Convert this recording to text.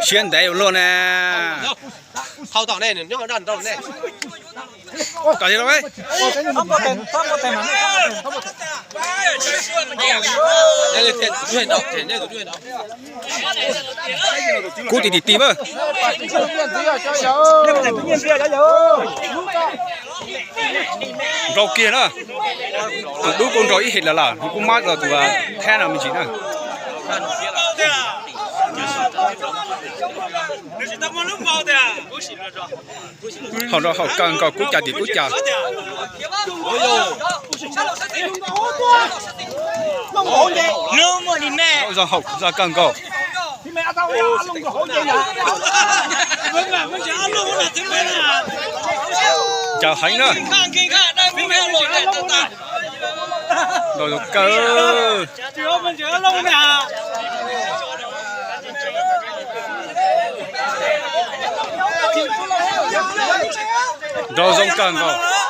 Siab ntev ua luaj na. Kom li lauj. Kub ti ti ti a. Nrau kiag na. Tus dub kuj nrau ib hem lawm, nws kuj mab rau tus thab no me ntsis na. Haum rau haum kawg nkaus, kub cas tim kub cas. Zog haum zog kawg nkaus. Cas heev na. Nrau zoo kawg. Nrau zoo kawg nkaus.